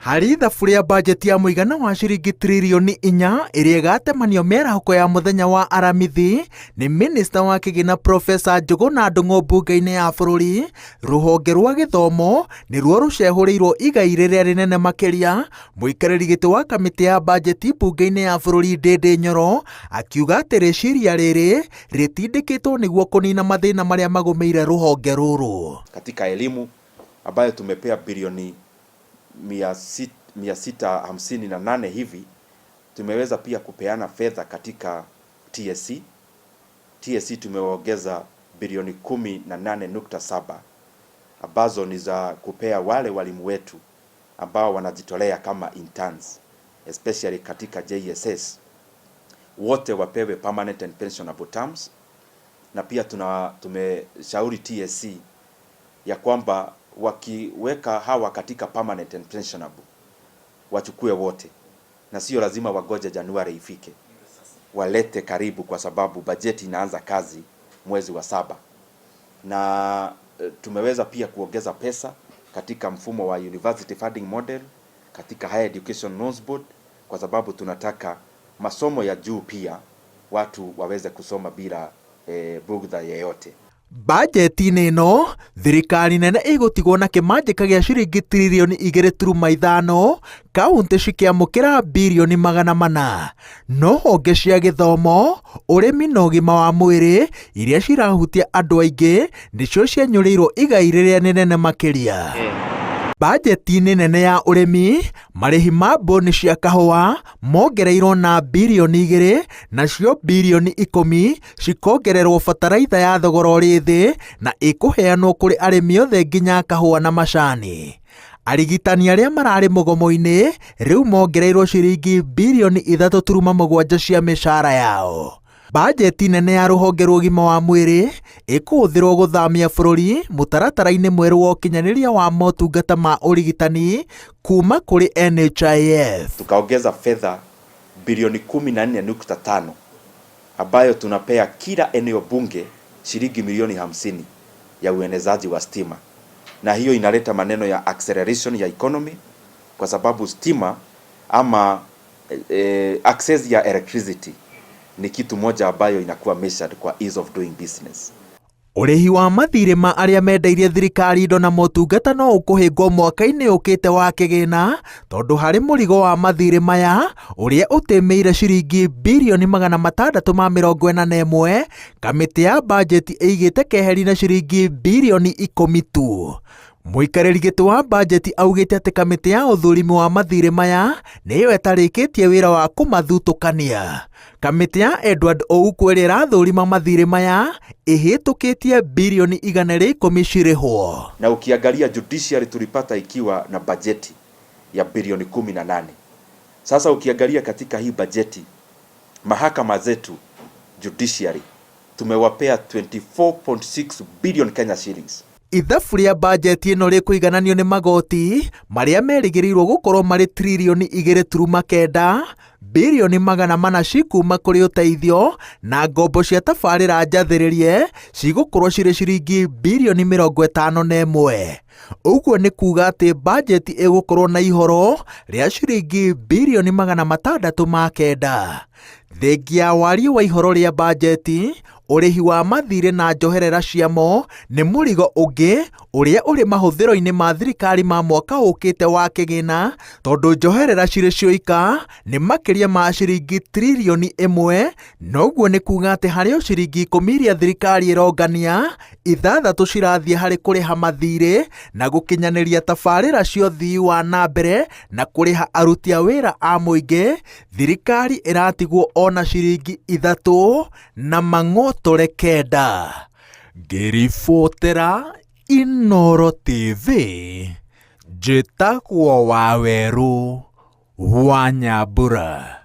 Harĩ ithabu rĩa bajeti ya mũigana wa ciringi tiririoni inya ĩrĩa ĩgatemanio mĩarahũko ya mũthenya wa Aramithi nĩ minista wa kĩgĩna Profesa Njũgũna Ndung'u mbunge-inĩ ya bũrũri, rũhonge rwa gĩthomo nĩruo rũcehũrĩirwo igai rĩrĩa rĩnene makĩria. Mũikarĩri gĩtĩ wa kamĩtĩ ya bajeti mbunge-inĩ ya bũrũri Ndindi Nyoro akiuga atĩ rĩciria rĩrĩ rĩtindĩkĩtwo nĩguo kũnina mathĩna marĩa magũmĩire rũhonge rũrũ. Katika elimu ambayo tumepea bilioni 658 hivi, tumeweza pia kupeana fedha katika TSC. TSC tumeongeza bilioni 18.7 ambazo ni za kupea wale walimu wetu ambao wanajitolea kama interns, especially katika JSS, wote wapewe permanent and pensionable terms. Na pia tumeshauri TSC ya kwamba wakiweka hawa katika permanent and pensionable wachukue wote, na sio lazima wagoje Januari ifike, walete karibu, kwa sababu bajeti inaanza kazi mwezi wa saba. Na tumeweza pia kuongeza pesa katika mfumo wa university funding model katika Higher Education Loans Board, kwa sababu tunataka masomo ya juu pia watu waweze kusoma bila bugdha yeyote. Bajeti-inĩ ĩno thirikari nene ĩgũtigwo na kĩmanjĩka gĩa ciringi tiririoni 2.5, kaunti cikĩamũkĩra birioni 400. No honge cia gĩthomo, ũrĩmi na ũgima wa mwĩrĩ iria cirahutia andũ aingĩ nĩcio cienyũrĩirwo igai rĩrĩa rĩnene makĩria. Bajeti-inĩ nene ya ũrĩmi, marĩhi ma mboni cia kahũa mongereirwo na birioni 2, nacio birioni 10 cikongererwo bataraitha ya thogora ũrĩ thĩ na ĩkũheanwo kũrĩ arĩmi othe nginya kahũa na macani. Arigitani arĩa mararĩ mũgomo-inĩ rĩu mongereirwo ciringi birioni 3.7 cia mĩcara yao. Bajeti nene ya rũhonge rwa ũgima wa mwĩrĩ ĩkũhũthĩrwo gũthamia bũrũri mũtaratara-inĩ mwerũ wa ũkinyanĩria wa motungata ma ũrigitani kuma kũrĩ NHIF. Tukaongeza fedha bilioni 14.5 ambayo tunapea kila eneo bunge shilingi milioni 50 ya uenezaji wa stima, na hiyo inaleta maneno ya acceleration ya economy, kwa sababu stima ama access ya electricity ni kitu moja ambayo inakuwa measured kwa ease of doing business. Ũrĩhi wa mathirĩ ma arĩa mendeirie thirikari indo na motungata no ũkũhĩngwo mwaka-inĩ ũkĩte wa kĩgĩna, tondũ harĩ mũrigo wa mathirĩ maya ũrĩa ũtĩmĩire ciringi birioni 641, kamĩtĩ ya bajeti ĩigĩte keheri na ciringi birioni 10 tu. Mũikarĩri gĩtĩ wa bajeti augĩte atĩ kamĩtĩ ya ũthũrimi wa mathirĩ maya nĩyo ĩtarĩkĩtie wĩra wa kũmathutũkania. Kamĩtĩ ya Edward Ouko ĩrĩa ĩrathũrima mathirĩ maya ĩhĩtũkĩtie birioni 110 cirĩhwo. Na ukiangalia judiciary tulipata ikiwa na bajeti ya bilioni 18. Sasa ukiangalia katika hii bajeti, mahakama zetu judiciary tumewapea 24.6 billion Kenya shillings. Ithabu rĩa bajeti ĩno rĩkũigananio nĩ magoti marĩa merĩgĩrĩirwo gũkorwo marĩ tiririoni 2.9, birioni 400 cikuma kũrĩ ũteithio na ngombo cia tabarĩra njathĩrĩrie cigũkorwo cirĩ ciringi birioni 51. Ũguo nĩ kuga atĩ bajeti ĩgũkorwo na ihoro rĩa ciringi birioni 609. Thengia ya wariĩ wa ihoro rĩa bajeti, ũrĩhi wa mathirĩ na njoherera ciamo nĩ mũrigo ũngĩ ũrĩa ũrĩ mahũthĩro-inĩ ma thirikari ma mwaka ũkĩte wa kĩgĩna, tondũ njoherera cirĩ cioika nĩ makĩria ma ciringi tiririoni 1, noguo nĩ kuga atĩ harĩ o ciringi 10 iria thirikari ĩrongania, 6 cirathiĩ harĩ kũrĩha mathirĩ na gũkinyanĩria tabarĩra cia ũthii wa na mbere na kũrĩha aruti a wĩra a mũingĩ. Thirikari ĩratigwo ona ciringi 3 na mang'otore 9. Ngĩribotera Inooro TV, njĩtagwo Wawerũ wa Nyambura.